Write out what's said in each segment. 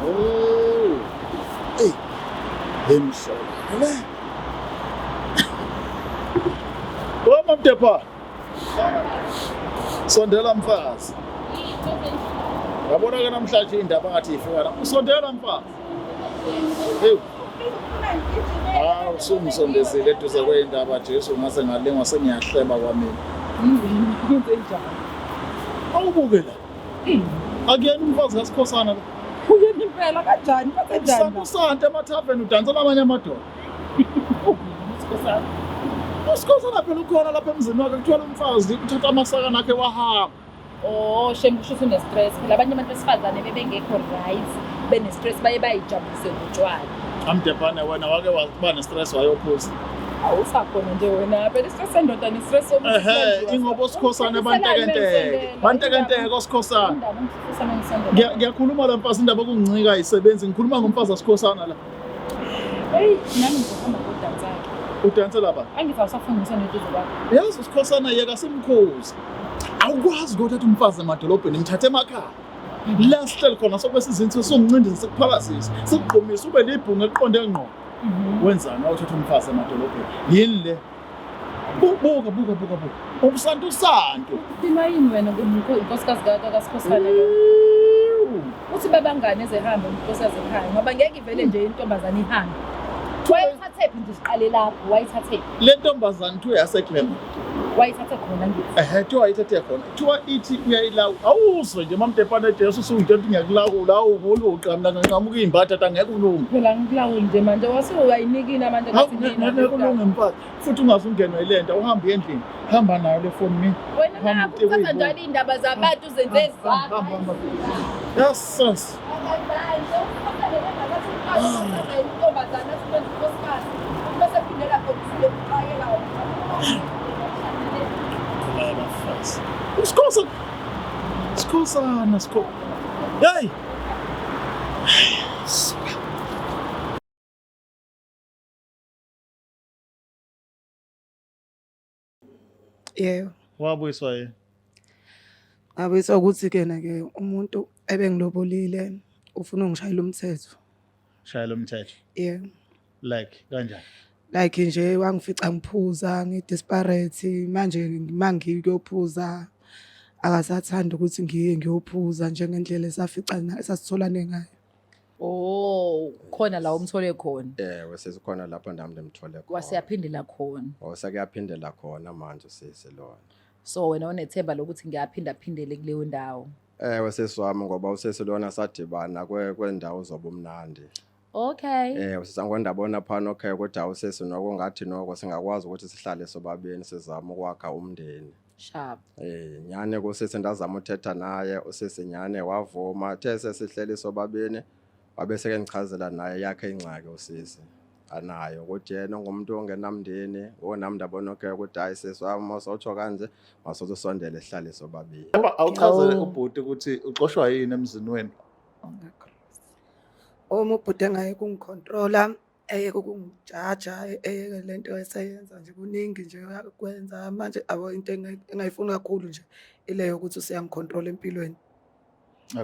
Oh. Ey. Lemhlola le. Oh Mamdepha. Sondela mfazi. Yabona ke namhlanje indaba ngathi ifika la. Usondela mfazi. Hey. Ah, usungisondezile eduze kwendaba Jesu ngase ngalingwa sengiyahleba kwamina. Kwenzenjani? Awubuke la. Akuyena umfazi kaSikhosana lo. Uyena impela kanjani? Kwenzenjani? Usante emathaveni udansela amanye amadoda. Sikhosana. USikhosana phela ukhona lapha emzini wakhe kuthiwa lo mfazi uthatha amasakana akhe wahamba. Oh, shame kusho ukuthi une-stress. Phela abanye abantu besifazane bebengekho right, bene-stress baye bayijabulise ngotshwala. Amdebhane wena wake waba ne-stress wayophuza. Awusakhona nje wena. Phela i-stress sendoda ne-stress somuntu. Ehhe, ingoba oSikhosana bantekenteke. Bantekenteke oSikhosana. Indaba ngifisa mangisondela. Ngiyakhuluma la mfazi indaba yokungincika ayisebenzi ngikhuluma ngomfazi kaSikhosana la. Hey, nami ngizohamba ngodansa-ke. Udansela ba? Angithi awusafuni ngisondela eduze kwakho. Yazi uSikhosana yeka simkhuze. Awukwazi ukuthatha umfazi emadolobheni ngithathe emakhaya. La sihleli khona sobe sizinto songincindisa sikuphalazise, sikugqumisa ube libhunga eliqonde ngqo. Wenzani wawuthatha umfazi emadolobheni? Yini le? Buka buka buka buka. Ubusantu santu. Udinwa yini wena nkosikazi kaSikhosana lo? Uthi babangane ezehambe unkosikazi ekhaya ngoba ngeke ivele nje intombazane ihambe. Wayithathephi nje siqale lapho, wayithathephi? Le ntombazane kuthiwa yaseGlem. Wayithathe khona ngithi. Ehhe, kuthiwa wayithathe khona. Kuthiwa ithi uyayilawula. Awuzwe nje mamdepane Jesu usungitshela ukuthi ngiyakulawula. Awubuluqa mina nginqamuka iy'mbatha angeke ulunge. Phela ngikulawuli nje manje wase uyayinikina manje Hawu, ngathi nina. ngeke ulunge mfazi. Futhi ungaze ungenwe yile nto uhambe uye endlini. Hamba nayo le foni mina. Wena Hamba nakho uteke uthatha uyibuke. njalo iy'ndaba zabantu uzenze Hamba, ezakho. hamba, hamba. Yes, yes. Abafazi. Usikhosana. Sikhosana, sikho. Hey. Suka. Yebo. Wabuyiswa yini? Ngabuyiswa ukuthi kena ke umuntu ebengilobolile ufuna ungishayela umthetho. Shayela umthetho. Yebo. Like kanjani? Like nje wangifica ngiphuza ngi-desperate manje mangiyophuza akasathandi ukuthi ngiye ngiyophuza njengendlela esafica esasitholane ngayo. Oh, khona la umthole khona. Ewe sesikhona lapho nami ndimthole khona. Waseyaphindela khona. Oh sekuyaphindela khona manje sisi lona. So wena unethemba lokuthi ngiyaphinda phindele kuleyo ndawo. Ewe sisi wami ngoba usisi lona sadibana kwendawo zobumnandi. Okay. Ewe sisi ngondabona phana okay kodwa usisi noko ngathi noko singakwazi ukuthi sihlale sobabini sizame ukwakha umndeni. Sharp. Eh nyane kusisi ndazama uthetha naye usisi nyane wavuma the sesihleli sobabini wabe sekengichazela naye yakhe ingxaki usisi anayo ukuthi yena ungumuntu ongenamndeni wonami ndabona okay ukuthi hayi sisi wami mawusotsho kanje mawusoze usondele sihlale sobabili. Awuchazele Oh. ubhuti ukuthi uxoshwa yini emzini wenu. Uma ubhuti engayeka ukungikhontrola, eyeke ukungijaja, eyeke le nto eseyenza nje kuningi nje akwenza manje abo into engayifuni kakhulu nje ile yokuthi useyangikhontrola empilweni.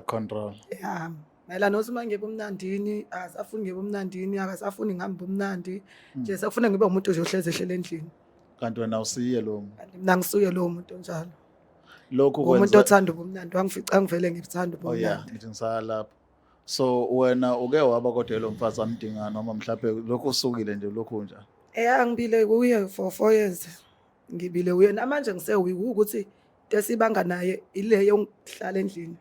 Control. Ya, mayelana nokuthi uma ngiye ebumnandini akasafuni ngiye ebumnandini, akasafuni ngihambe ubumnandi nje sekufuna ngibe umuntu nje ohlezi ehlele endlini. Kanti wena usiye lo muntu. Kanti mina ngisuye lowo muntu onjalo. Lokhu Umuntu kwenza othanda ubumnandi wangifica ngivele ngibuthanda Oh yeah, ubumnandi. ngithi ngisaya lapho. So wena uke waba kodwa lo mfazi amdinga noma mhlawumbe lokhu usukile nje lokhu nje. Eh angibile kuye for 4 years. Ngibile kuye namanje ngisewi ukuthi into esibanga naye ile yokuhlala endlini.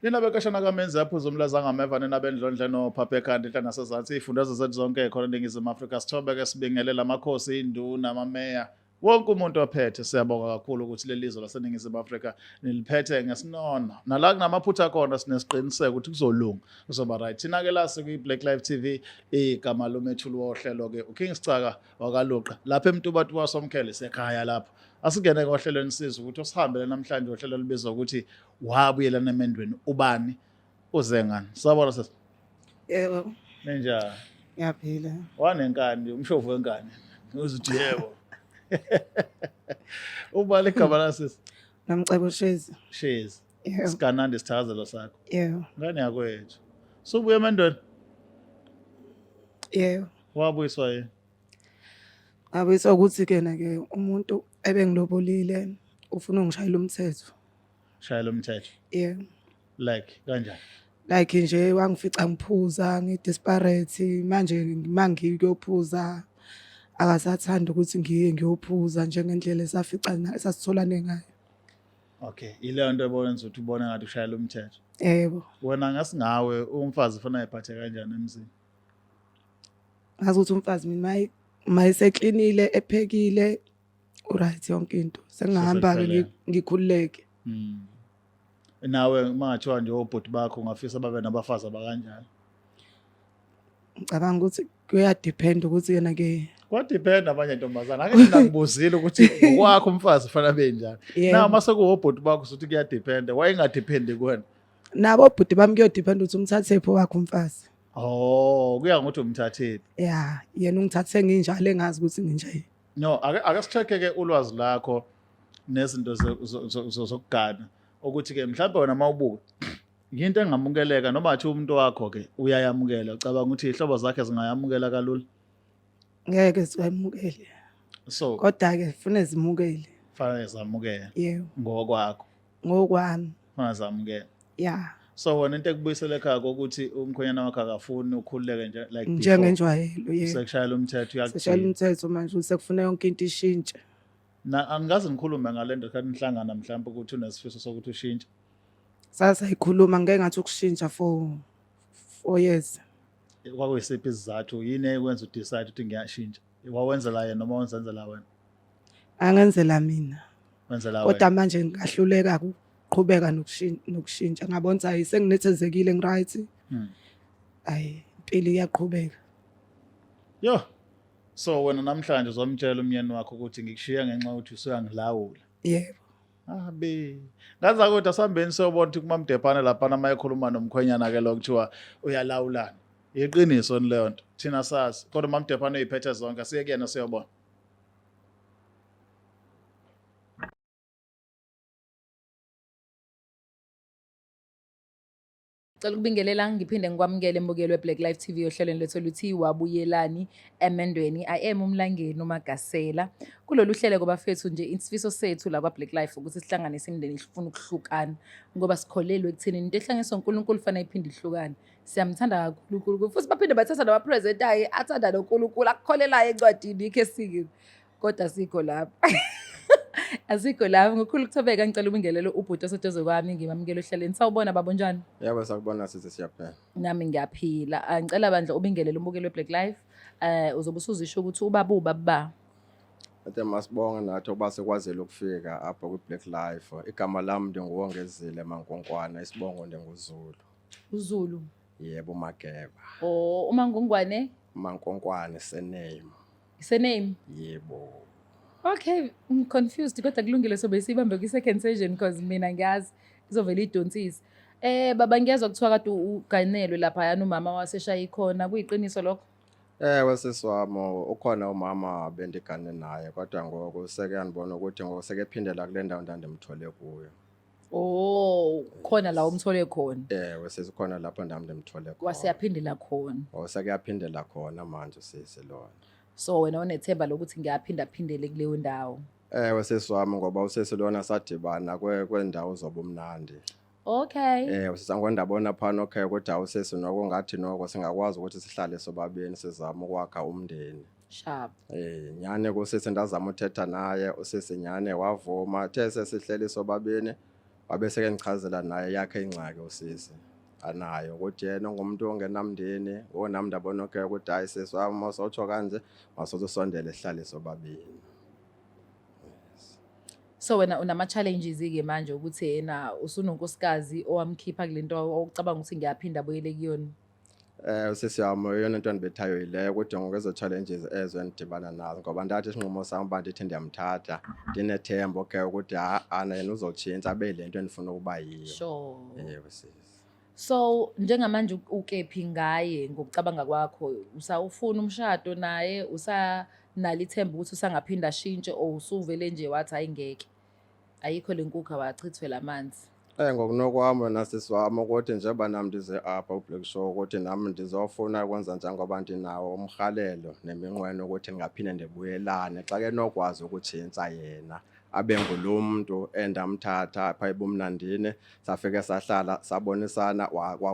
Nina bekashana kamenzi aphuza umlaza ngameva nina bendlondle nophapha ekhanda inhla nasezansi iy'fundazwe zethu zonke khona eNingizimu Afrika sithobeke sibingelele amakhosi induna amameya wonke umuntu ophethe siyabonga kakhulu ukuthi leli lizwe laseNingizimu Afrika niliphethe ngesinono nala kunamaphutha khona sinesiqiniseko ukuthi kuzolunga kuzoba right thina ke la sikwi-Black Life TV igama lomethuli wohlelo-ke uKing Sicaka wakaLuqa lapha eMtubatuba Somkhele sekhaya lapho asingene kohlelweni sizwe ukuthi osihambele namhlanje ohlelo olubizwa ukuthi wabuyelana emendweni ubani uze ngani sawubona sisi Yebo. Ninjani? Ngiyaphila. Wanenkani, umshovu wenkani. Uzuthi yebo. Ubala igama la sisi? Nomcebo Shezi. Shezi. Yebo. Sigananda isithakazelo sakho. Yebo. Ngane yakwethu. Subuye emendweni? Yebo. Wabuyiswa yini? Ngabuyiswa ukuthi kena ke umuntu ebengilobolile ufuna ungishayela umthetho. Shayela umthetho. Yebo. Like kanjani? Like nje wangifica ngiphuza ngi-desperate manje mangiyophuza akasathandi ukuthi ngiye ngiyophuza njengendlela esafica esasitholane ngayo. Okay, ileyo nto ebonenza ukuthi ubone ngathi ushayela umthetho. Yebo. Wena ngasingawe umfazi ufuna ayiphathe kanjani emzini? Ngazi ukuthi umfazi mina mayi mayiseklinile ephekile uright yonke into. Sengingahamba ke ngikhululeke. Nawe uma ngathiwa nje obhuti bakho ungafisa babe nabafazi abakanjani? Ngicabanga ukuthi kuyadepend ukuthi yena ke Kwadepend abanye ntombazana. Ake mina ngibuzile ukuthi ngokwakho umfazi ufanele abe njani. Na uma sekuwobhuti bakho usuthi kuyadepend. Wayengadependi kuwena. Nabo obhuti bami kuyodepend ukuthi umthathephi wakho umfazi. Oh, kuya ngokuthi umthathephi. Yeah, yena ungithathe nginjalo engazi ukuthi nginje. No, ake ake ke ulwazi lakho nezinto zokugana ukuthi ke mhlawumbe wena mawubuka yinto engamukeleka noma athi umuntu wakho ke uyayamukela ucabanga ukuthi ihlobo zakhe zingayamukela kalula ngeke siwamukele so kodwa ke fune zimukele fanele zamukele yebo ngokwakho ngokwami fanele zamukele yeah so wena into ekubuyisele ekhaya kokuthi umkhwenyana wakho akafuni ukhululeke nje like before. njengenjwayelo yebo sekushayela umthetho seshayela uyakujika umthetho manje sekufuna yonke into ishintshe na angikaze ngikhulume ngale nto khathi nihlangana mhlawumbe ukuthi unesifiso sokuthi ushintshe sasayikhuluma ngeke ngathi ukushintsha for 4 years. Kwakuyisiphi isizathu, yini eyayikwenza udecide ukuthi ngiyashintsha? Wawenzela yena noma wenzenzela wena? Angenzela mina. Wenzela Kodwa wena. manje ngahluleka ukuqhubeka nokushintsha ngabona ukuthi hayi senginethezekile ngiright. Hayi impilo iyaqhubeka. Yo. So wena namhlanje uzomtshela umyeni wakho ukuthi ngikushiya ngenxa yokuthi usuyangilawula. Yebo. Abe. Ngaza kodwa asihambeni siyobona ukuthi kuMamdephane laphana uma ekhuluma nomkhwenyana ke lo kuthiwa uyalawulana. Iqiniso ni leyo nto. Thina sazi. Kodwa uMamdephane uyiphethe zonke. Asiye kuyena siyobona. Cela ukubingelela ngiphinde ngikwamukele mbukeli we-Black Life TV ohlelweni lwethu oluthi Wabuyelani Emendweni. I am uMlangeni uMagasela. Kulolu hlelo kubafethu nje isifiso sethu la kwa-Black Life ukuthi sihlanganise imindeni ifuna ukuhlukana ngoba sikholelwe ekutheni into ehlanganiswa uNkulunkulu fanele iphinde ihlukane. Siyamthanda kakhulu uNkulunkulu futhi baphinde bathatha namapresentayo athanda noNkulunkulu akukholelayo encwadini ikho esike kodwa asikho lapho. Asikho lapho. Ngokukhulu ukuthobeka ngicela ubingelele ubhuti oseduze kwami ngimamukele ohlelweni. Sawubona baba, unjani? Yebo, sakubona sisi, siyaphila. Nami ngiyaphila. Ah, ngicela bandla ubingelele umbukeli weBlack Life. Uzobe usuzisho ukuthi ubaba ubaba. Ate masibonge nathi ukuba sikwazile ukufika apha kwi-Black Life. Igama lami ndinguWongezile Mankonkwana, isibongo ndinguZulu. uZulu. Yebo, Mageba. Oh, uMangongwane? Mankonkwane surname. Surname? Yebo. Okay, I'm confused kodwa kulungile sobe sibambe kwi second session because mina ngiyazi izovela idonsisi. Baba ngiyezwa kuthiwa kade uganelwe lapha yana umama waseshaya ikhona, kuyiqiniso lokho? Ewe sisi wami, ukhona umama bendigane naye kodwa ngoku seke yandibona ukuthi ngoku sekephindela kule ndawo ndandimthole kuyo. Oh, khona la umthole khona. Ewe sisi, khona lapho ndam ndimthole khona. Waseyaphindela khona. Oh, sekuyaphindela khona manje sisi lona. So wena unethemba lokuthi ngiyaphinda phindele kuleyo ndawo. Ewe sisi wami, ngoba usisi lona sadibana kwendawo zobumnandi. Okay. Ewe sisi, ndabona phana okay kodwa usisi noko ngathi noko singakwazi ukuthi sihlale sobabini sizame ukwakha umndeni. Sharp. Nyane kusisi ndazama uthetha naye, usisi nyane wavuma. Uthe sesihleli sobabini wabe sekengichazela naye yakhe ingxaki usisi anayo ukuthi yena ungumuntu ongenamndeni. Ngoku nam ndabona okay ukuthi hayi sisi wam, mawusotsho kanje mawusoze usondele sihlale sobabini. So wena unama challenges ke manje ukuthi yena usunonkosikazi owamkhipha kulento ocabanga ukuthi ngiyaphinda abuyele kuyona. Sisi wam, eyona nto endibethayo yileyo ukuthi ngoku ezo challenges ezo endidibana nazo, ngoba ndathi isinqumo sam uba ndithi ndiyamthatha ndinethemba okay ukuthi ha-ana yena uzotshintsha abe yile nto endifuna ukuba yiyo. Ewe sisi. So njengamanje ukephi ngaye ngokucabanga kwakho? Usawufuna umshado naye, usanalo ithemba ukuthi usangaphinda ashintshe or usuvele nje wathi hayi ngeke. Ayikho le nkukhu awachithwe lamanzi. Ngokunokwami wena sisi wami ukuthi njengoba nami ndize apha ku-Black Show ukuthi nami ndizofuna ukwenza njengoba ndinawo umrhalelo neminqweno ukuthi ndingaphinde ndibuyelane xa ke nokwazi ukutshintsha yena abe ngulo mntu endamthatha apha ebumnandini safike sahlala sabonisana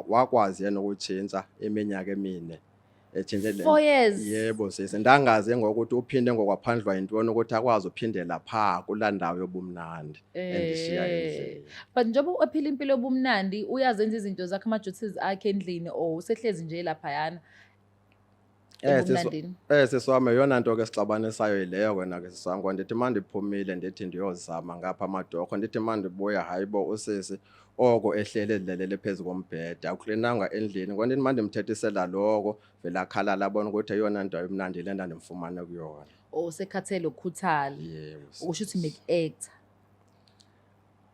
wakwazi yena ukutshintsha iminyaka emine etshintshe le 4 years. Yebo sisi, ndangazi ngokuthi uphinde ngokwaphandlwa yintoni ukuthi akwazi uphindela phaa kulaa ndawo yobumnandi endishiya endlini. But njengoba ephila impilo yobumnandi uyazenza izinto zakhe, ama-duties akhe endlini, or usehlezi nje laphayana ebumnandini? Sisi wami, yeyona nto ke sixabanisayo yileyo wena ke sisi wami. Ngoba ndithi uma ndiphumile ndithi ndiyozama ngapha amadorho, ndithi uma ndibuya hayi bo usisi oko ehleli ezilelele phezu kombhede, akuklinangwa endlini. Ngoba ndithi uma ndimthethisela loko vele akhalala abone ukuthi eyona nto ayimnandi yile ndandimfumane kuyona. Or usekhathele ukukhuthala? Yebo. Usho ukuthi mek-actor?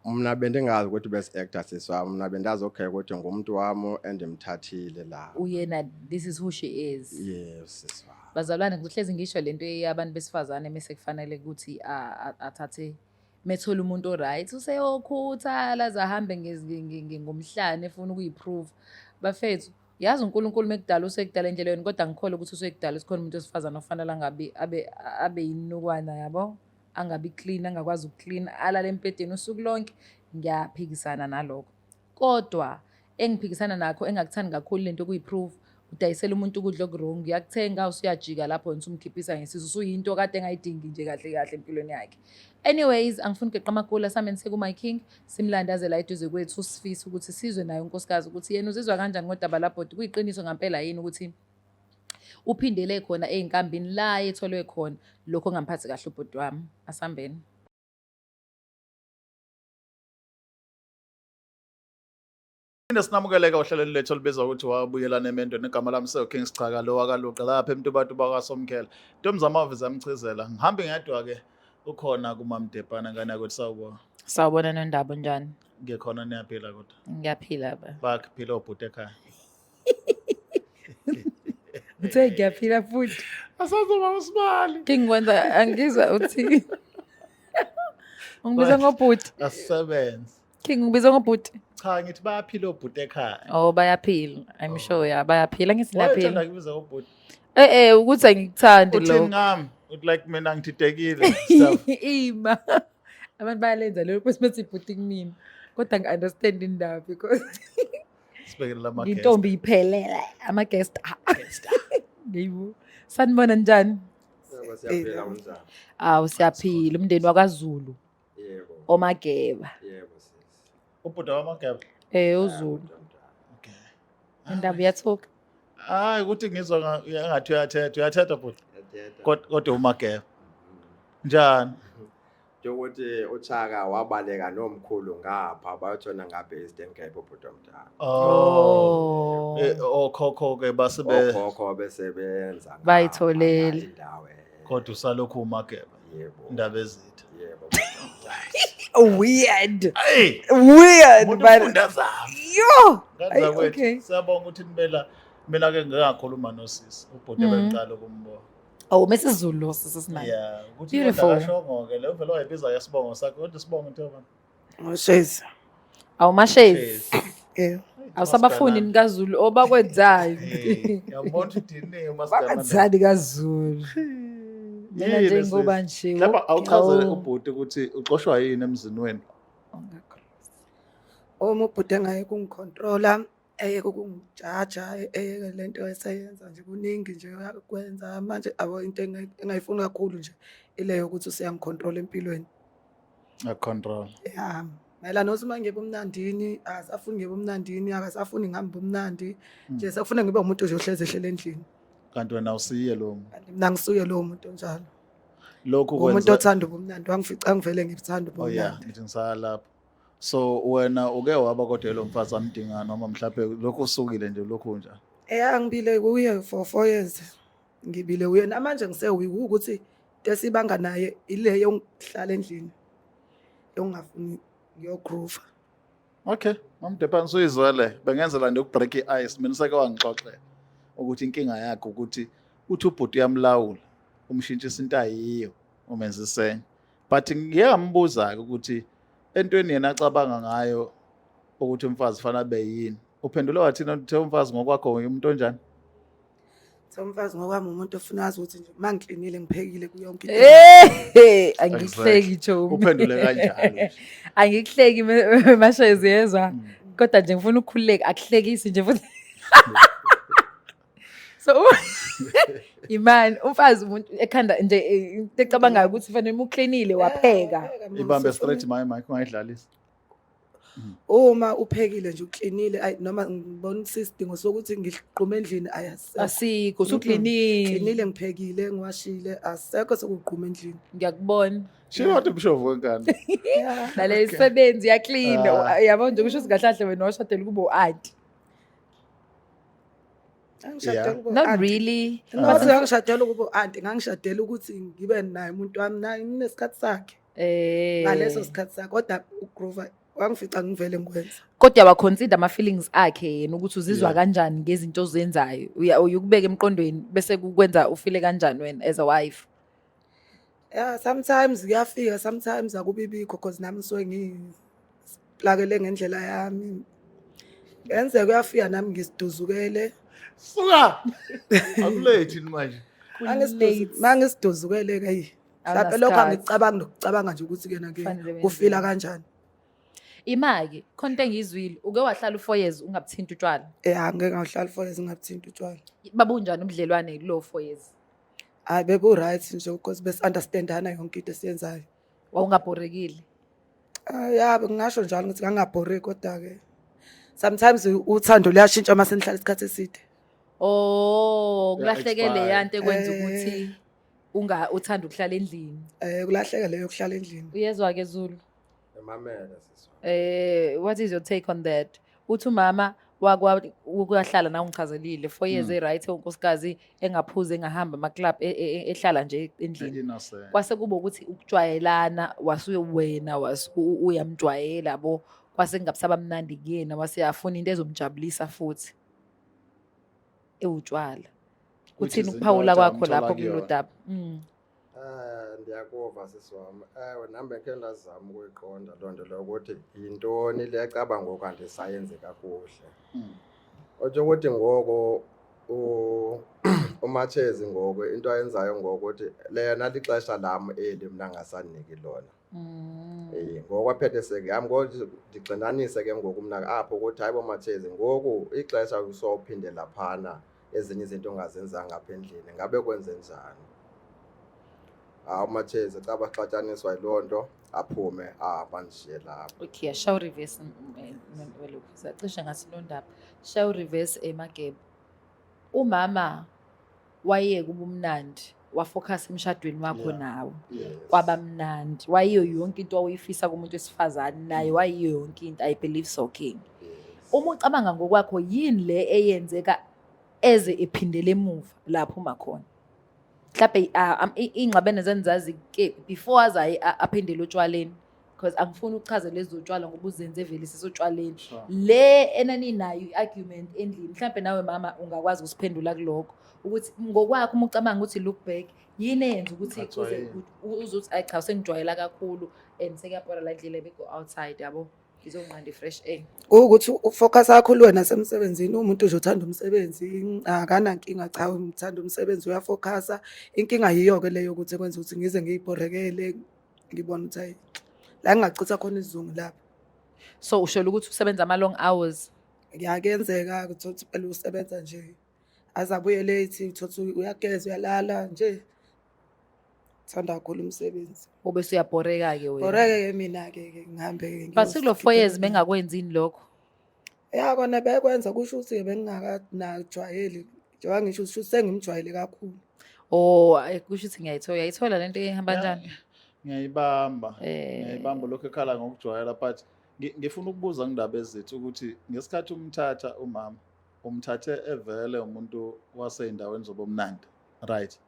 Mna bendingazi ukuthi besi-actor sisi wam, mna bendazi okay ukuthi ngumntu wam endimthathile la. Uyena, this is who she is. Yebo sisi wam. Bazalwane, ngihlezi ngisho lento yabantu besifazane mese kufanele ukuthi athathe methola umuntu o-right useyokhuthala aze ahambe ngomhlane efuna ukuyi-prove. Bafethu, yazi uNkulunkulu mekudala usekudala endleleni, kodwa angikholwa ukuthi usekudala sikhona umuntu wesifazane ofanele angabi abe yinukwana yabo, angabi clean, angakwazi ukuclean, alale embhedeni usuku lonke. Ngiyaphikisana nalokho. Kodwa engiphikisana nakho engakuthandi kakhulu lento okuyi-prove, udayisela umuntu ukudla oku-wrong, uyakuthenga usuyajika lapho wena usumkhiphisa ngesisu, usuyinto kade engayidingi nje kahle kahle empilweni yakhe. Anyways, angifuni ukugeqa amagula, sameni seku-My King simlande aze la eduze kwethu, sifise ukuthi sizwe naye unkosikazi ukuthi yena uzizwa kanjani ngodaba labhodi. Kuyiqiniso ngampela yini ukuthi uphindele khona ey'nkambini la etholwe khona lokho ongamphathi kahle ubhuti wami? Asambeni. Phinde sinamukeleke ohlelweni lethu olubizwa ukuthi wabuyelana emendweni. Igama lami sewu King Sichaka lo wakaLuqa lapha eMtubatuba kwaSomkhele. Ntombi zamavi ziyamchizela. Ngihambe ngedwa ke ukhona kuMamdebhana ngane yakwethu, sawubona. Sawubona Nondaba, njani? Ngikhona, niyaphila kodwa? Ngiyaphila ba. Bakuphila obhuti ekhaya? Uthe ngiyaphila futhi. Asazoba usibali. King kwenza angizwa uthi ungibiza ngobhuti. Asisebenze. King ungibiza ngobhuti. Cha, ngithi bayaphila obhuti ekhaya. Oh, bayaphila. I'm sure, yeah, bayaphila, ngithi Why niyaphila. uthanda kubiza ngobhuti? Ukuthi angikuthandi Uthini lokho. ngami? Uthi like mina ngithidekile. Stuff. Ima. Abantu bayalenza lelo bese bethi ibhuti kumina. Kodwa ngi-understand indaba because Sibhekele lama guest. intombi iphelele ama-guest. Yebo. Sanibona, njani? Yebo, siyaphila, kunjani? Awu, siyaphila, umndeni wakwaZulu. Yebo. Omageba. Yebo sisi. Ubhuti wamageba. UZulu. Okay. Indaba iyathuka. Hayi ukuthi ngizwa ngathi uyathetha, uyathetha bhuti. Yathetha. Kodwa umageba. Njani? Njengokuthi uChaka wabaleka nomkhulu ngapha bayotshona ngapha e-Eastern Cape ubhuti omdala. Oh. Okhokho ke basebe Okhokho besebenza ngapha, Bayitholele. indawo. Kodwa usalokhu umageba. Yebo. Indaba ezitha. Yebo. Weird. Hey, Weird, umuntu but ufunda zami. yo. Ngane Ay, zakwethu, okay. siyabonga ukuthi nibela mina ke ngingakhuluma nosisi ubhuti bengiqala ukumbona. Oh, mesiZulu sisinayo. Yeah, ukuthi Beautiful. kodwa kashongo ke le vele wayibiza ngesibongo sakhe, kodwa isibongo into yobani? Ngoshezi. Awumashezi. Yeah. Awusabafundi nikaZulu obakwenzayo. Hey, yabona ukuthi diniwe uMasigana. Bakathandi kaZulu. Mina njengoba nje Lapha awuchazele oh. ubhuti ukuthi uxoshwa yini emzini wenu. Uma ubhuti engayeke ukungicontrola, eyeke ukungijaja, eyeke lento eseyenza nje kuningi nje akwenza manje abo into engayifuni kakhulu nje ile yokuthi useyangicontrola empilweni. Control. Ya, mayelana nokuthi uma ngiye ebumnandini, akasafuni ngiye ebumnandini, akasafuni ngihambe ubumnandi. Nje sekufuna ngibe umuntu nje ohlezi ehlele endlini. Kanti wena usiye lo muntu. Kanti mina ngisuye lowo muntu onjalo. Lokhu Umuntu kwenza othanda ubumnandi, wangifica ngivele ngikuthanda Oh yeah, ubumnandi. ngithi ngisaya lapho. So wena uke waba kodwa lo mfazi amdinga noma mhlawumbe lokhu usukile nje lokhu nje. Ngibile kuye for 4 years. Ngibile kuye namanje ngisewuyi ukuthi into esibanga naye ile yokuhlala endlini. Yongafuni ngiyogroove. Okay, Mamdephane usuyizwele bengenzela nje ukubreak i-ice mina seke wangixoxela ukuthi inkinga yakhe ukuthi uthi ubhuti uyamlawula umshintshisa into ayiyo umenza isenye, but ngike ngambuza-ke ukuthi entweni yena acabanga ngayo ukuthi umfazi fanele abe yini, uphendule wathina, uthe umfazi ngokwakho umuntu onjani? So umfazi ngokwami umuntu ofuna azi ukuthi nje uma ngiklinile ngiphekile kuyonke into. Hey, angikuhleki Chomi. Uphendule kanjalo nje. Angikuhleki mashezi yezwa. Kodwa nje ngifuna ukukhululeka, akuhlekisi nje futhi. So imani umfazi umuntu ekhanda nje into ecabangayo ukuthi fanele uma uklinile wapheka. Ibambe straight my mic ungayidlalisi. Uma uphekile nje uklinile, ayi noma ngibona isidingo sokuthi ngigqume endlini ayasekho. Asikho usuklinile. Klinile, ngiphekile, ngiwashile, asekho sokugquma endlini. Ngiyakubona. Shiyo kodwa umshovu wenkani. Yeah. Nale isebenzi yaklina. Ah. Yabo nje kusho ukuthi kahle kahle wena washadela kube u-auntie. Ngangishadela ukuba Not u-auntie. really. Not ngangishadela ukuba u-auntie, ngangishadela ukuthi ngibe naye umuntu wami naye nginesikhathi sakhe. Eh. Ngaleso sikhathi sakhe kodwa uGroove wangifica ngivele ngikwenza. Kodwa waconsider ama feelings akhe yena ukuthi uzizwa kanjani ngezinto ozenzayo. Uya uyukubeka emqondweni bese kukwenza ufile kanjani wena as a wife. Yeah, sometimes kuyafika, sometimes akubibikho because nami ngisuke ngiplakele ngendlela yami. Kuyenzeka kuyafika nami ngisiduzukele. Suka! Akulethi manje. Mangisiduzukele ke hey. Mhlawumbe lokho Awunasikhathi. angicabangi nokucabanga nje ukuthi kena ke Kufanele wenzeni. ufila kanjani. Ima-ke khona into engiyizwile, uke wahlala u-4 years ungabuthinti utshwala. Angeke ngahlala 4 years ngingabuthinti utshwala. Babunjani ubudlelwane kulo 4 years? Hayi, bebu right nje because bes understandana yonke into esiyenzayo. Wawungabhorekile? Ah, ya, ngingasho njalo ukuthi ngangabhoreki, kodwa ke sometimes uthando luyashintsha uma senihlala isikhathi eside. Oh, Uya kulahleke expire. leya nto ekwenza ukuthi unga uthanda ukuhlala endlini. Kulahleka leyo kuhlala endlini. Uyezwa ke Zulu? Emamele sisi. What is your take on that? Uthi umama wakwa ukuyahlala na ungichazelile 4 years right unkosikazi engaphuzi, engahamba ama club, ehlala nje endlini. Innocent. Kwase kuba ukuthi ukujwayelana wasuye wena uyamjwayela bo, kwase kungabusaba mnandi kuyena, wase afuna into ezomjabulisa futhi ewutshwala. Which Kuthini is into ukuphawula athi kwakho amthola lapho kulolu kuyona. daba? Ndiyakuva sisi wami. Ewe, nami bengikhe ndazama ukuyiqonda loo nto leyo ukuthi yintoni le caba ngoku andisayenzi kakuhle. Otsho ukuthi ngoku uMatshezi ngoku into ayenzayo ngoku uthi lena lixesha lam eli mna angasandiniki lona. Ngoku aphethe sekuyam ngoku ndixinanise ke ngoku mna apho ukuthi hayi bo Matshezi, ngoku ixesha usophindela phana ezinye izinto ongazenzanga apha endlini ngabe kwenze njani? Hawu, uMatshezi caba xatshaniswa yiloo nto, aphume ahamba andishiye lapho. Okay, shall reverse welokhu cishe ngathi nondaba. Shall reverse emagebe. Umama wayeka ubumnandi, wafocus emshadweni wakho nawe. Kwaba mnandi. Wayiyo yonke into awuyifisa kumuntu wesifazane, naye wayiyo yonke into. I believe so, King. Uma ucabanga ngokwakho, yini le eyenzeka eze ephindele emuva lapho uma khona? Mhlawumbe iy'ngxabano zenizazi ke before aze aphindele otshwaleni, because angifuni ukuchaza lezi zotshwala ngoba uzenze vele sisotshwaleni. Le enaninayo i-argument endlini, mhlawumbe nawe mama ungakwazi ukusiphendula kulokho ukuthi ngokwakho uma ucabanga ukuthi look back, yini eyenza ukuthi Ngajwayeli. uze uthi ayi cha, sengijwayela kakhulu and sekuyabhora la ndlela, bego outside yabo, ngizonqanda i-fresh air. Ukuthi ufocus kakhulu wena semsebenzini, umuntu nje uthanda umsebenzi, akanankinga, cha, uthanda umsebenzi, uyafocusa. Inkinga yiyo-ke leyo ukuthi kwenza ukuthi ngize ngiyibhorekele, ngibone ukuthi hayi, la ngingachitha khona isizungu lapho. So usholo ukuthi usebenza ama-long hours? Kuyakenzeka ukuthi uthi phela usebenza nje aze abuye late, uthole ukuthi uyageza, uyalala nje, uthanda kakhulu umsebenzi. Ube usuyabhoreka-ke wena. Bhoreke-ke mina-ke ke ngihambe-ke. But kulo 4 years bengakwenzini lokho? Ya, kona bekwenza, kusho ukuthi bengingakanajwayeli, njengoba ngisho ukuthi sengimjwayele kakhulu. Oh, kusho ukuthi ngiyayithola, uyayithola lento ehamba kanjani? Ngiyayibamba. Ngiyayibamba lokho ekhala ngokujwayela, but ngifuna ukubuza ngindaba ezithi ukuthi ngesikhathi umthatha umama, umthathe evele umuntu wasey'ndaweni zobumnandi, right?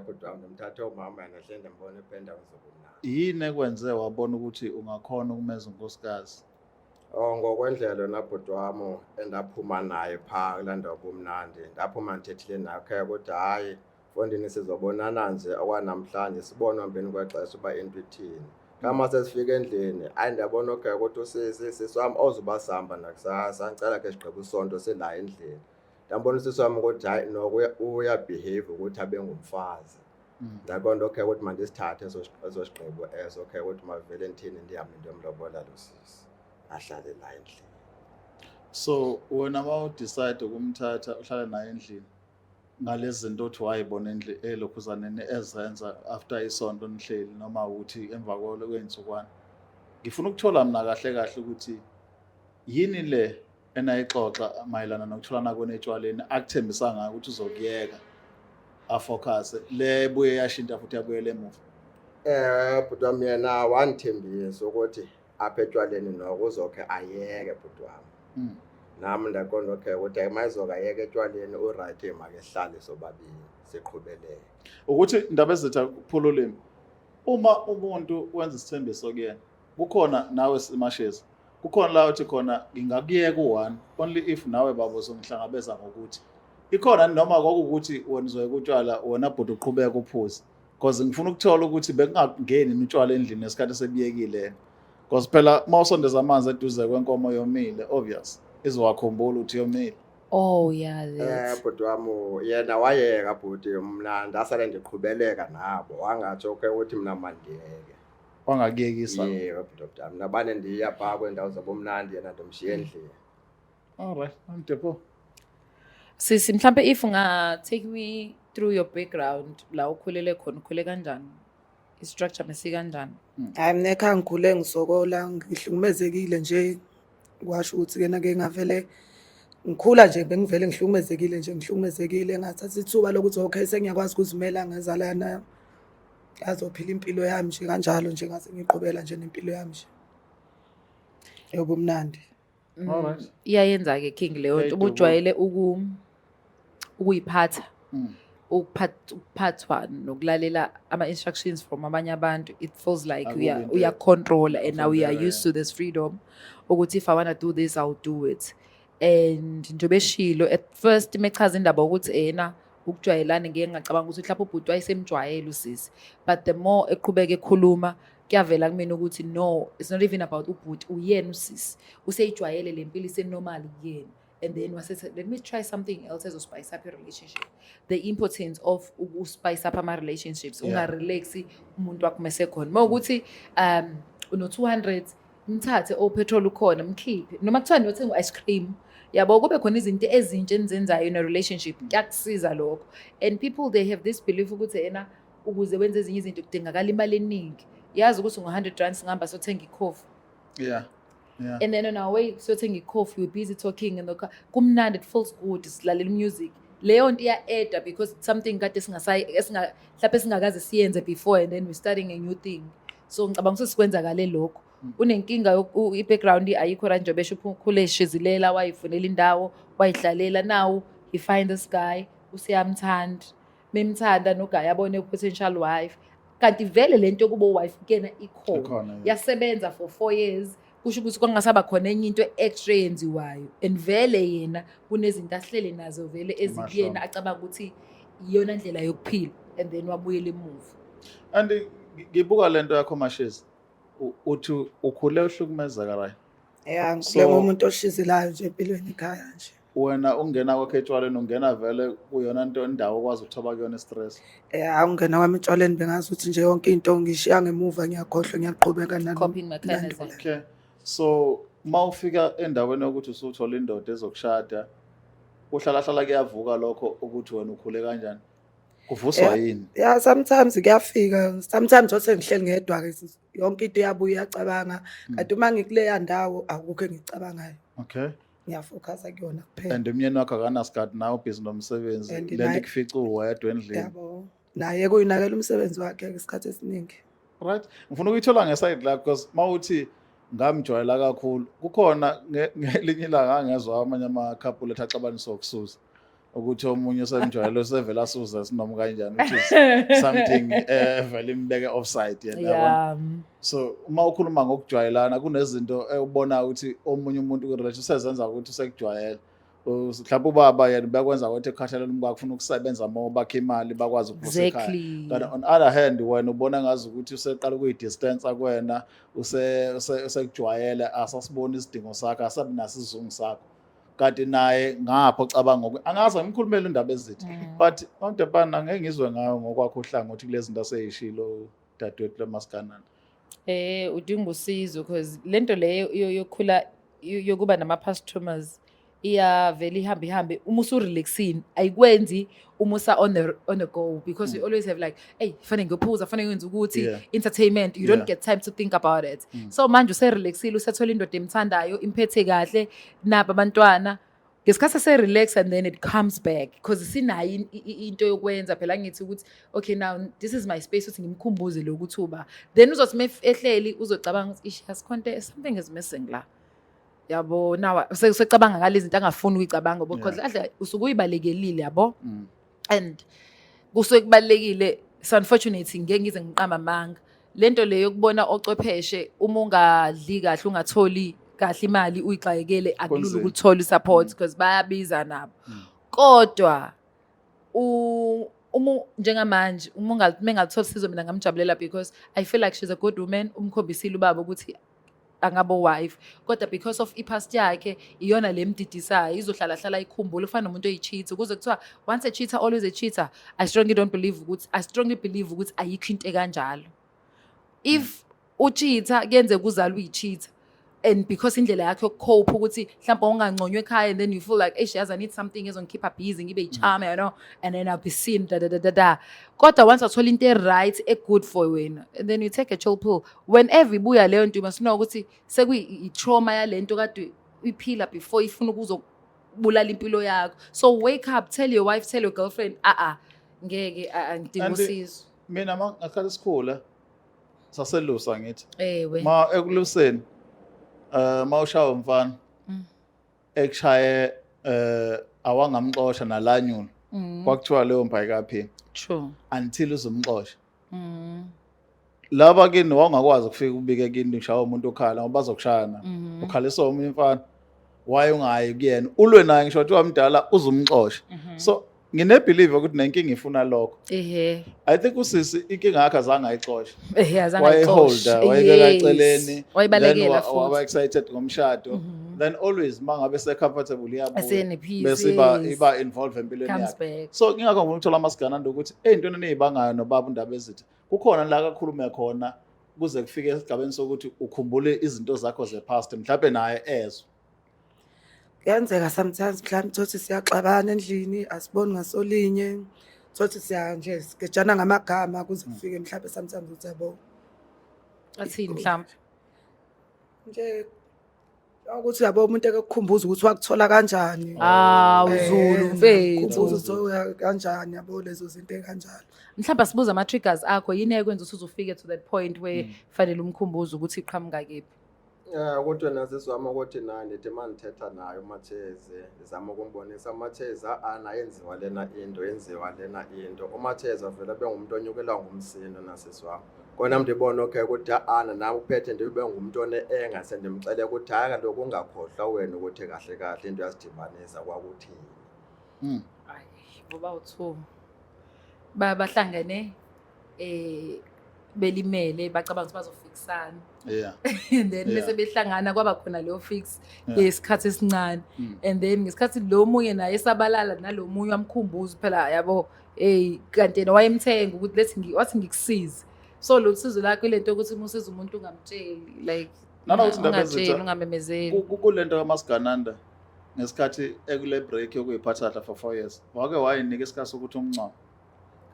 Bhuti wami, ndimthathe umama yena hle ndimbona ependa zobumnandi. Yini ekwenze wabona ukuthi ungakhona ukumenza unkosikazi? Oh, ngokwendlela nabhuti wami endaphuma naye phaa kulaa ndawo bumnandi, ndaphuma ndithethile nakhe ukuthi hayi mfondini, sizobonana nje okwanamhlanje, sibone hambeni kwexesha uba into ithini. Kama sesifika endlini, hayi ndiyabona okay ukuthi usisi, sisi wam awuzuba sihamba nakusasa, ndicela khe sigqibe isonto sila endlini. Ndambona usisi wam ukuthi hayi noko uyabhiheyva ukuthi abe ngumfazi. Ndaqonda okay ukuthi mandisithathe eso sigqibo eso, okay ukuthi mavele ndithini, ndihambe ndiyomlobola lo sisi ahlale la endlini. So wena uma udecide ukumthatha uhlale naye endlini ngalezi zinto othi wayibona endlini elokhuzaneni ezenza after isonto nihleli noma ukuthi emva kwey'nsukwana, ngifuna ukuthola mina kahle kahle ukuthi yini le enayixoxa mayelana nokutholana kwenu etshwaleni akuthembisa ngayo ukuthi uzokuyeka afocus le buye yashintsha futhi yabuyela emuva. Bhuti wami, yena wandithembisa ukuthi apha etshwaleni noko uzokhe ayeke, bhuti wami. Nami ndaqonda okay ukuthi hayi, uma ezoke ayeke etshwaleni uright, make sihlale sobabili siqhubeleke. Ukuthi indaba ezitha kuphula ulimi, uma umuntu wenza isithembiso kuyena, kukhona nawe simashezi, kukhona la uthi khona ngingakuyeka u-one only if nawe baba uzongihlangabeza ngokuthi ikhona, noma kwakuwukuthi wena uzoyeka utshwala, wena bhuti uqhubeka uphuze? Because ngifuna ukuthola ukuthi bekungangeni utshwala endlini ngesikhathi sebuyekile yena, because phela uma usondeza amanzi eduze kwenkomo yomile, obvious izowakhumbula ukuthi yomile. Oh yeah, that's Bhuti wami, yena wayeka bhuti, mna ndasale ndiqhubeleka nabo, wangatsho okay ukuthi mna mandiyeke. Wangakuyekisa? Yebo bhuti wami, nabane ndiya phaa kwiindawo zobumnandi, yena ndimshiya endlini. All right, Mdepo. Sisi, mhlambe if unga take me through your background, la ukhulele khona, ukhule kanjani? I-structure mesi kanjani? Hayi, mina ekhaya ngikhule ngisokola, ngihlukumezekile nje. Kwasho ukuthi-ke nake ngavele ngikhula nje bengivele ngihlukumezekile nje, ngihlukumezekile. Ngathatha ithuba lokuthi okay, sengiyakwazi ukuzimela, ngezalana azophila impilo yami nje kanjalo nje, ngase ngiqhubela nje nempilo yami nje yobumnandi. Alright. Iyayenza-ke king leyo nto. Iyayidubula. Ubujwayele ukuyiphatha, ukuphathwa nokulalela ama-instructions from abanye abantu. It feels like Akubi into uya-controla and now we are ucontrola, used to this freedom ukuthi if I wanna do this, I'll do it. And njengoba eshilo at first mechaza indaba ukuthi ena ukujwayelana, ngeke ngacabanga ukuthi mhlawumbe ubhuti wayesemjwayele usisi, but the more eqhubeka ekhuluma, kuyavela kumina ukuthi no, it's not even about ubhuti, uyena usisi useyijwayele le mpilo, isenormal kuyena. And then wasethi let me try something else ezospice up i-relationship. The importance of uku-spice up ama-relationships. Ungarelaxi umuntu wakho mesekhona, uma ukuthi uno-200, mthathe o-petrol ukhona, mkhiphe, noma kuthiwa niyothenga u-ice cream, yabo, kube khona izinto ezintsha enizenzayo in a relationship, kuyakusiza lokho. And people, they have this belief ukuthi ena ukuze wenze ezinye izinto kudingakala imali eningi. Yazi ukuthi ngo-100 rand singahamba siyothenga ikhofi. And then on our way siyothenga ikhofi, we're busy talking in the car, kumnandi, it feels good, silalela music. Leyo nto iya-adda because it's something kade mhlawumbe singakaze siyenze before, and then we're starting a new thing. So ngicabanga ukuthi sikwenzakale lokho. Unenkinga i-background ayikho right, njengoba esho ukhule eshizilela, wayifunela indawo, wayihlalela. Now he find this guy, useyamthanda, memthanda noguy abone potential wife, kanti vele lento yokuba wife kuyena ikhona. Ikhona, yeah. Yasebenza for 4 years, kusho ukuthi kwangasaba khona enye into extra eyenziwayo, and vele yena kunezinto ahlele nazo vele ezikuyena, Emahlombe. acabanga ukuthi iyona ndlela yokuphila, and then wabuyela emuva. And ngibuka lento yakho Mashezi, uthi ukhule uhlukumezeka, right? Ya, ngikhule ngumuntu oshizelayo nje empilweni ekhaya nje. Wena ungena kwakho etshwaleni, ungena vele kuyona nto indawo okwazi ukuthoba kuyona stress. Ya, ungena kwami etshwaleni bengazi ukuthi nje yonke into ngishiya ngemuva, ngiyakhohlwa, ngiyaqhubeka Coping mechanism. nandula. Okay, so uma ufika endaweni yokuthi usuthola indoda ezokushada, uhlala hlala kuyavuka lokho ukuthi wena ukhule kanjani, kuvuswa yini? Ya, sometimes kuyafika, sometimes ose ngihleli ngedwa-ke, yonke into iyabuya, iyacabanga, kanti uma ngikuleya ndawo akukho engikucabangayo. Ngiyafocusa kuyona kuphela. And umyeni wakho akanasikhathi nawe, ubhizi nomsebenzi. And le nto ikufica uwedwa endlini. Yabo, naye kuyinakela umsebenzi wakhe isikhathi esiningi. Right, ngifuna ukuyithola ngeside lakho because uma uthi ngamjwayela kakhulu, kukhona ngelinye ilanga ngezwa amanye ama-couple ethi axabaniswa ukusuza. Ukuthi omunye usemjwayele usevele asuze sinoma kanjani, which is something evele imbeke offside yena, yabona. So uma ukhuluma ngokujwayelana, kunezinto ubona ukuthi omunye umuntu ku-relationship usezenza ukuthi usekujwayele. Mhlawumbe ubaba yena bekwenza ukuthi ekhathalela umkakhe, ufuna ukusebenza more, bakhe imali, bakwazi ukuvusa ekhaya. Kanti on other hand wena ubona ngazi ukuthi useqala ukuyi-distance kuwena, usekujwayele, asasiboni isidingo sakho, asabi naso isizungu sakho. Kanti naye ngapho ocabanga angaze ngimkhulumele indaba ezithi, but Mawudebana, angeke ngizwe ngayo ngokwakho uhlangothi kulezi zinto aseyishilo dadewethu lomasiganana. Udinga usizo because lento leyo yokukhula yokuba nama past traumas iyavela ihambe ihambe uma usurelaxini, ayikwenzi uma usa on the go, because you always have like, hey, fanele ngiyophuza, fanele ngenze ukuthi entertainment, you don't get time to think about it. So manje userelaxile, usethola indoda emthandayo, imphethe kahle, naba abantwana. Ngesikhathi ese-relax and then it comes back because sinayo into yokwenza phela. Ngithi ukuthi okay, now this is my space ukuthi ngimkhumbuze lokhu uba then uzothi uma ehleli uzocabanga ukuthi ish, asikhonte, something is missing la, yabo. Now usecabanga ngalezi zinto angafuni ukuyicabanga because kahle usuke uyibalekelile, yabo. And kusuke kubalulekile. So unfortunately ngeke ngize ngiqamba amanga, lento le yokubona ocwepheshe, uma ungadli kahle, ungatholi kahle imali, uyixakekele, akulula Kunzima. ukuthola i-support because bayabiza nabo. Kodwa uma njengamanje uma mengaluthola usizo, mina ngamjabulela because I feel like she's a good woman. Umkhombisile ubaba ukuthi angabo wife, kodwa because of i-past yakhe iyona le mdidisayo, izohlala hlala ikhumbule. Kufana nomuntu oyi-cheater, ukuze kuthiwa once a cheater, always a cheater, I strongly don't believe ukuthi, I strongly believe ukuthi ayikho into ekanjalo. If ucheater, kuyenzeka uzalwe uyi-cheater and because indlela yakho yokucope ukuthi mhlawumbe unganconywa ekhaya and then you feel like, eish, yazi, I need something ezongikhipha busy, ngibe yi-charm, and then I'll be seen, da da da da da. Kodwa once wathola into e-right, e-good for wena, and then you take a chill pill, whenever ibuya leyo nto, you must know ukuthi sekuyi-trauma yale nto kade uyiphila before, ifuna ukuzobulala impilo yakho. So wake up, tell your wife, tell your girlfriend, a-a, ngeke, a ngidinga usizo. Mina ma ngasikhathi sikhula saselusa, ngithi ma ekuluseni ma ushaya umfana ekushaye awangamxosha nalanyula, kwakuthiwa leyo mpayikaphini until uzumxosha. Laba kini wawungakwazi ukufika ubike kini ngishaya umuntu okhala ngoba bazokushaya. Ukhaliswa omunye umfana, waye ungayi kuyena ulwe naye, ngisho kuthiwa mdala, uzumxosha. So ngine-believe ukuthi nenkinga ifuna lokho. I think usisi inkinga yakhe azange ayixoshe. Ehe, azange Wayeholda, ayixoshe. wayebeka eceleni. Wayibalekela Then futhi. waba excited ngomshado. Then always mangabe se-comfortable iyabuya. Esene-peace, Bese iba iba involved empilweni comes yakhe. back. So ngingakho ngifuna ukuthola amasigananda ukuthi ey'ntweni eniyibangayo nobaba undaba ezithi kukhona la kakhulume khona kuze kufike esigabeni sokuthi ukhumbule izinto zakho ze-past, mhlawumbe naye ezwe. Kuyenzeka sometimes mhlawumbe thothi siyaxabana endlini, asiboni ngasolinye, thothi siya nje sigejana ngamagama kuze kufike mhlawumbe sometimes uthi yabo. Athini mhlawumbe? Nje ukuthi yabo umuntu ekukhumbuza ukuthi wakuthola kanjani. Ah, uZulu mfethu. Kukhumbuza ukuthi kanjani, yabo, lezo zinto ey'kanjalo. Mhlawumbe asibuze ama-triggers akho, yini ekwenza ukuthi uze ufike to that point where fanele umkhumbuze ukuthi iqhamuka kephi? Ya, kodwa nasizwama ukuthi na ndithi uma ndithetha naye uMathezi, ndizama ukumbonisa uMathezi, a-ana yenziwa lena into, yenziwa lena into. UMathezi avele abe ngumuntu onyukelwa ngumsindo, nasisi wam. Kona ndibone okay ukuthi a-ana nam uphethe ndibe ngumntu one-anger, sendimxele ukuthi hayi kaloku ungakhohlwa wena ukuthi kahle kahle into yasidibanisa kwakuthini. Hayi, ngoba u-two bahlangene belimele, bacabanga ukuthi bazofikisana and then bese behlangana, kwaba khona leyo fix yesikhathi esincane. And then ngesikhathi lo munye naye esabalala nalo munye, wamkhumbuza phela, yabo, hey, kanti yena wayemthenga ukuthi lethi wathi ngikusize. So lo sizo lakho, lento yokuthi uma usiza umuntu ungamtsheli, like Nanokuthi indaba ungatsheli, ungamemezeli. Kulento kaMasigananda, ngesikhathi ekule break yokuyiphatha kahle for 4 years, wake wayinika isikhathi sokuthi umncome?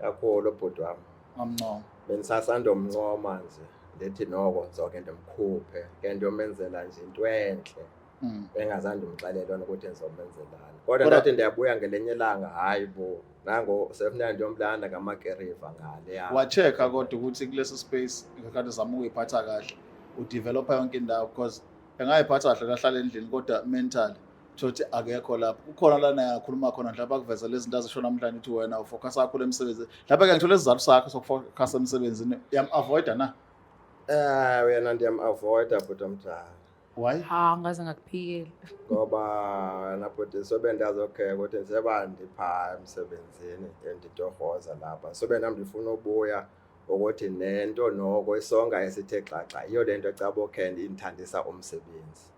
Kakhulu, bhuti wami. Amncoma? Bendisasandomncoma nje, ndithi noko ndizoke ndimkhuphe ke ndiyomenzela nje into entle, engazange ndimxelele yona ukuthi ndizomenzelani. Kodwa ndathi ndiyabuya ngelinye ilanga, hayi bo, nango sekufuneka ndiyomlanda ngamakeriva ngaleya. Wa-check-a kodwa ukuthi kulesi space ngesikhathi zama ukuyiphatha kahle, udevelopa yonke indawo? Because engayiphatha kahle, kahlala endlini, kodwa mentally Thothi akekho lapho. Kukhona lana yakhuluma khona mhlawumbe akuvezela izinto azisho namhlanje ukuthi wena ufocus kakhulu emsebenzini. Mhlawumbe ke ngithola isizathu sakho sokufocus emsebenzini. Uyam-avoida na? Eh wena ndiyam-avoida bhuti omdala. Why? Ha, ngaze ngakuphikela. Ngoba wena bhuti sobe ndazi okay ukuthi njengoba ndiphaa emsebenzini enditorhoza lapha sobe nam ndifuna ubuya ukuthi nento noko isonka esithe xaxa yiyo le nto ecaba okay indithandisa umsebenzi.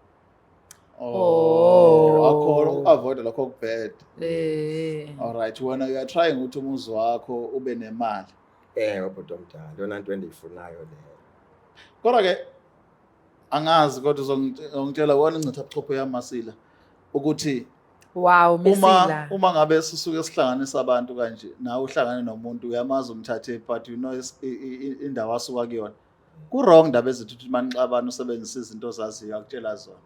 Oh, akhona uku-avoida lokho kubheda. Eh. All right, wena you are trying ukuthi umuzi wakho ube nemali. Ewe bhuti omdala, yona nto endiyifunayo leyo. Kodwa ke angazi kodwa uzongitshela wona incitha buchopho yamasila ukuthi Wow, uma Mesila. uma ngabe sisuke sihlanganisa abantu kanje nawe uhlangane nomuntu uyamazi umthathe but you know indawo asuka kuyona. Ku wrong ndaba ezithi ukuthi manixabana usebenzisa izinto ozaziyo akutshela zona.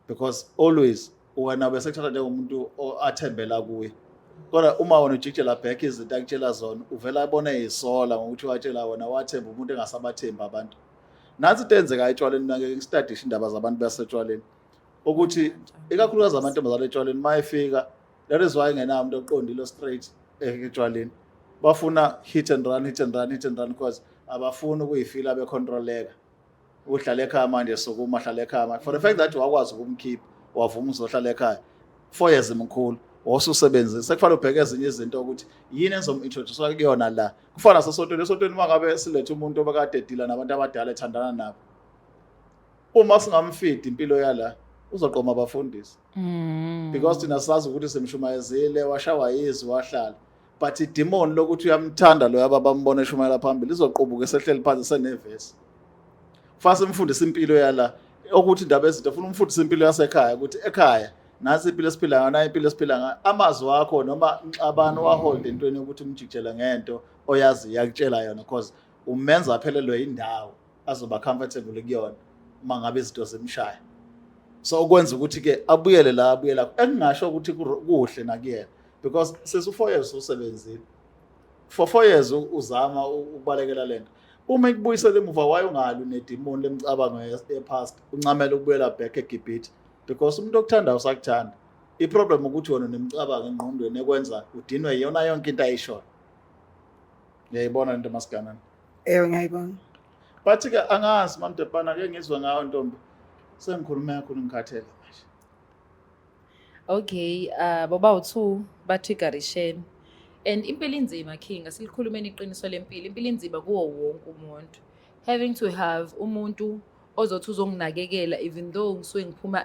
Because always wena bese kuthatha njengomuntu athembela kuye. Kodwa uma wena ujikijela back izinto akutshela zona uvela abone isola ngokuthi watshela wena wathemba umuntu engasabathembi abantu. Nansi into eyenzekayo etshwaleni mina ngeke ngistadishe indaba zabantu basetshwaleni ukuthi ikakhulukazi amantombazane etshwaleni uma efika that is why engenawo umuntu oqondile straight etshwaleni bafuna hit and run, hit and run, hit and run because abafuni ukuyifila becontroleka uhlala ekhaya manje sukuma hlala ekhaya manje for the fact that wakwazi ukumkhipha wavuma uzohlala ekhaya 4 years mkhulu wawususebenzisa sekufanele ubheke ezinye izinto ukuthi yini enizom-introduce kuyona la. Kufana nasesontweni, esontweni uma ngabe silethe umuntu obekade edila nabantu abadala ethandana nabo, uma singamfidi impilo yala uzoqoma abafundisi because thina sazi ukuthi simshumayezile washawa yizwi wahlala, but idemon lokuthi uyamthanda loyo ababambona eshumayela phambili izoqubuka esehleli phansi senevesi. Kufanele simfundise impilo yala ukuthi indaba ezinto ufuna umfundise impilo yasekhaya ukuthi ekhaya nasi impilo esiphila ngayo, nayo impilo esiphila ngayo. Amazwi akho noma inxabano wahold entweni yokuthi umjikijele ngento oyazi yakutshela yona because umenza aphelelwe indawo azoba comfortable kuyona uma ngabe izinto zimshaya. So okwenza ukuthi ke abuyele la abuyela engingasho ukuthi kuhle nakuyena because sesu 4 years usebenzile, for 4 years uzama ukubalekela lento uma ikubuyisela emuva wayo ungalwi nedemon lemcabango ye-past uncamela ukubuyela back eGibhithe because umuntu okuthandayo usakuthanda. I-problem ukuthi wena unemicabango engqondweni ekwenza udinwe yiyona yonke into ayishoyo. Uyayibona lento masiganana? Ewe, ngiyayibona. But-ke angazi mamdebhana ke ngizwe ngayo ntombi sengikhulume kakhulu ngikhathele manje. Okay, boba u2 batriggerishene. And impilo inzima king, asilikhulumeni iqiniso lempilo. Impilo inzima kuwo wonke umuntu. Having to have umuntu ozothi uzonginakekela even though ngisuke ngiphuma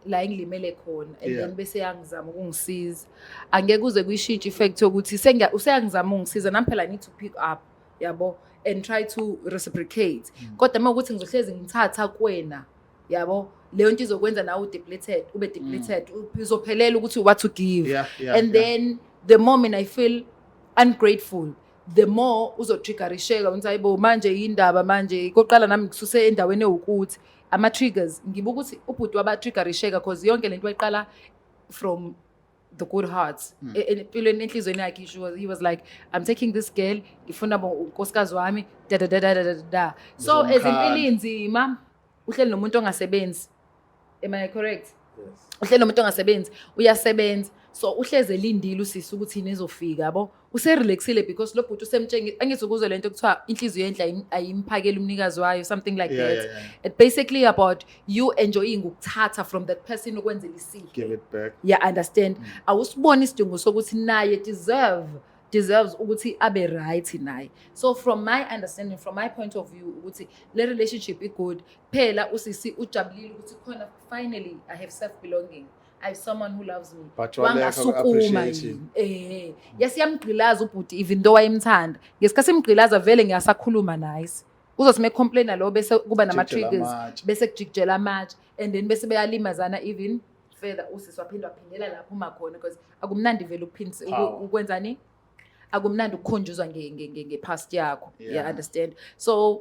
la engilimele khona and then bese yangizama ukungisiza. Angeke kuze kuyishintshe effect yokuthi sengiya useyangizama ukungisiza nami phela I need to pick up yabo and try to reciprocate. Kodwa uma ukuthi ngizohlezi ngithatha kuwena yabo leyo nto izokwenza nawe udepleted ube depleted uzophelela ukuthi what to give and then the moment I feel ungrateful the more uzotriggerisheka ukuthi hayibo manje yindaba manje koqala nami ngisuse endaweni ewukuthi ama-triggers ngibuka ukuthi ubhuti waba-triggerisheka cause yonke lento wayiqala from the good heart. Empilweni enhliziyweni yakhe he was like, "I'm taking this girl, ngifuna unkosikazi wami, da da da da da da da." So as Ngizomkhanda. impilo inzima uhleli nomuntu ongasebenzi, am I correct? Yes. Uhleli nomuntu ongasebenzi, uyasebenza, so uhleze elindile usisi ukuthi yini ezofika yabo userelaxile because lo bhuti usemtshenge angithi ukuzwe lento kuthiwa inhliziyo enhle ayimphakeli umnikazi wayo, something like that. It basically about you enjoying ukuthatha from that person ukwenzela isihle. Give it back. Yeah, understand. Awusiboni isidingo sokuthi naye deserves ukuthi abe right naye. So from my understanding, from my point of view ukuthi le relationship i-good phela usisi ujabulile ukuthi khona finally I have self belonging, I have someone who loves me. But walekha Wangasukuma ku-appreciation. yini yasiyamgqilaza ubhuti even though wayemthanda ngesikhathi imgqilaza vele ngiyasakhuluma naye uzothi mecomplaina lo bese kuba Jikijela nama-triggers amatshe. Bese kujikijela amatshe and then bese beyalimazana even further. Usisi waphinde waphindela lapho uma khona because akumnandi vele Power. ukwenzani akumnandi ukukhunjuzwa nge-past yakho. Yeah, understand. So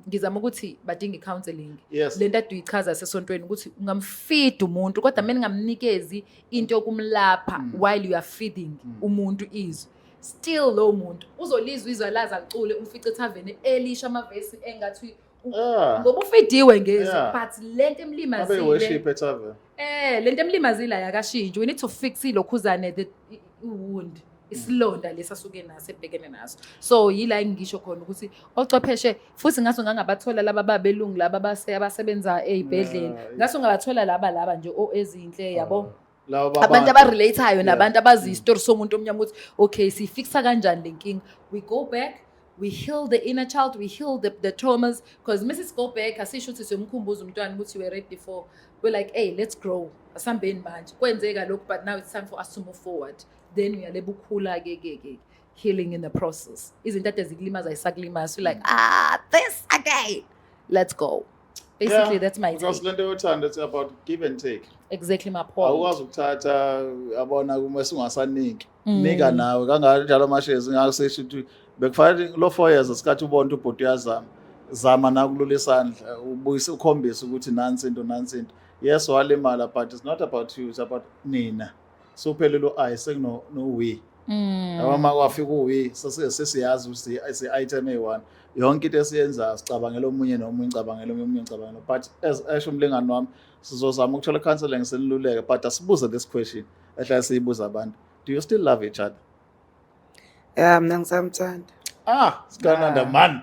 ngizama ukuthi badinga i-counselling. Le nto ade uyichaza sesontweni ukuthi ungamfeeda umuntu kodwa kumele ningamnikezi into yokumlapha while you are feeding umuntu izwi. Still lowo muntu uzolizwa izwi alazi alicule umfice ethaveni elisha amavesi engathi Ngoba ufidiwe ngezwi, but lento Abe emlimazile worship etavern. Lento emlimazile ayakashintshi. We need to fix ilokhuzane, the wound, isilonda lesi asuke naso, ebhekene naso. So yila engisho khona ukuthi ochwepheshe futhi ngathi ungangabathola laba babelungu laba abasebenza ey'bhedlela. Ngathi ungabathola laba nje o ezinhle, yabo. Laba Abantu babantu. abarelate-ayo nabantu abazi isitori somuntu omnyama ukuthi okay, siyifixa kanjani le nkinga. We go back, we heal the inner child, we heal the traumas, because mrs go back, asisho ukuthi siyomkhumbuza umntwana ukuthi you were raped before. We're like, "Hey, let's grow, asihambeni manje, kwenzeka lokhu, but now it's time for us to move forward." Then uyaleba ukhula ke ke ke healing in the process. Izinto ade zikulimaza ayisakulimaza. You're like, "Ah, this again, let's go." Basically, that's my Because take. lento yothando, it's about give and take. Exactly my point. Awukwazi ukuthatha, yabona, uma sungasaniki. Nika nawe kanjalo mashezi ngakusesho ukuthi bekufanele lo 4 years isikhathi ubona ukuthi ubhuti uyazama. Zama nakulula isandla, ubuyise, ukhombise ukuthi nansi into, nansi into. Yes, walimala, but it's not about you, it's about nina. Suphelele u-I, sekuno no we. Yabo, uma kwafika u-we, sesiyazi ukuthi si-item eyi-one. Yonke into esiyenzayo sicabangela omunye nomunye, cabangela omunye, cabangela. But as esho umlingani wami, sizozama ukuthola counseling, siniluleke, but asibuze this question ehlale siyibuza abantu. Do you still love each other? Ya, mina ngisamthanda. Ah, sikananda man.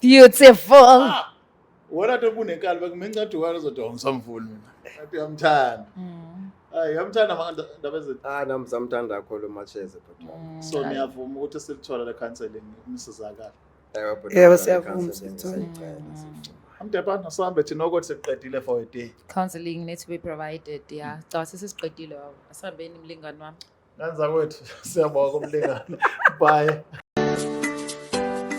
Beautiful. Ah. Wena nto ubunenkani bekuminceda wena uzothi awungisamfuni mina. Athi uyamthanda. Hayi, uyamthanda ndaba ezethu. Ah, nami samthanda kakhulu uMashezi, bhuti wami. So niyavuma ukuthi silithole le counseling, nisizakala? Ewe, bhuti Yebo, wami, siyavuma, counselling siyithola. siyayicela, siyifuna. Amdebana sihambe thina ukuthi siqedile for a day. Counseling needs to be provided, yeah. Cha, sesiqedile baba, asihambeni mlingani wami. Nanza kwethu, siyabonga kumlingani. Bye.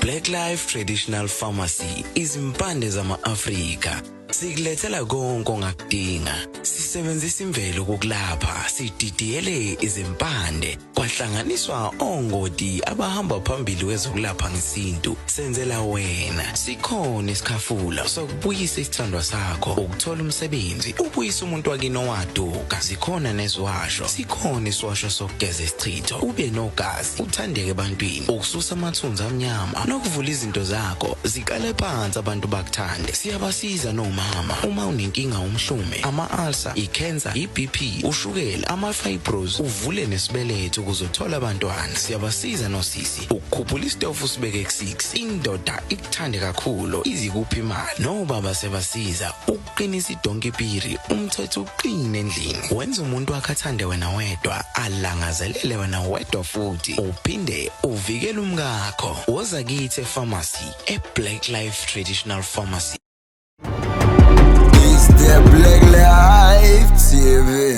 Black Life Traditional Pharmacy, izimpande zama-Afrika. Sikulethela konke ongakudinga. Sisebenzisa imvelo ukukulapha, sididiyele izimpande, kwahlanganiswa ongoti abahamba phambili kwezokulapha ngesintu. Senzela wena. Sikhona isikhafula sokubuyisa isithandwa sakho, ukuthola umsebenzi, ubuyisa umuntu wakini owaduka. Zikhona neziwasho. Sikhona isiwasho sokugeza isichitho, ube nogazi, uthandeke ebantwini, ukususa amathunzi amnyama nokuvula izinto zakho ziqale phansi, abantu bakuthande. Siyabasiza nomama uma unenkinga, umhlume, ama-ulcer, i-cancer, i-BP, ushukela, ama-fibros, uvule nesibeletho ukuze uthole abantwana. Siyabasiza nosisi ukukhuphula isitofu sibeke ku-6, indoda ikuthande kakhulu, izikuphi imali. Nobaba sebasiza ukuqinisa idonki piri, umthetho uqine endlini, wenza umuntu wakhe athande wena wedwa, alangazelele wena wedwa, futhi uphinde uvikele umkakho. Woza kithi epharmacy, e-Black Life Traditional Pharmacy. It's the Black Life TV.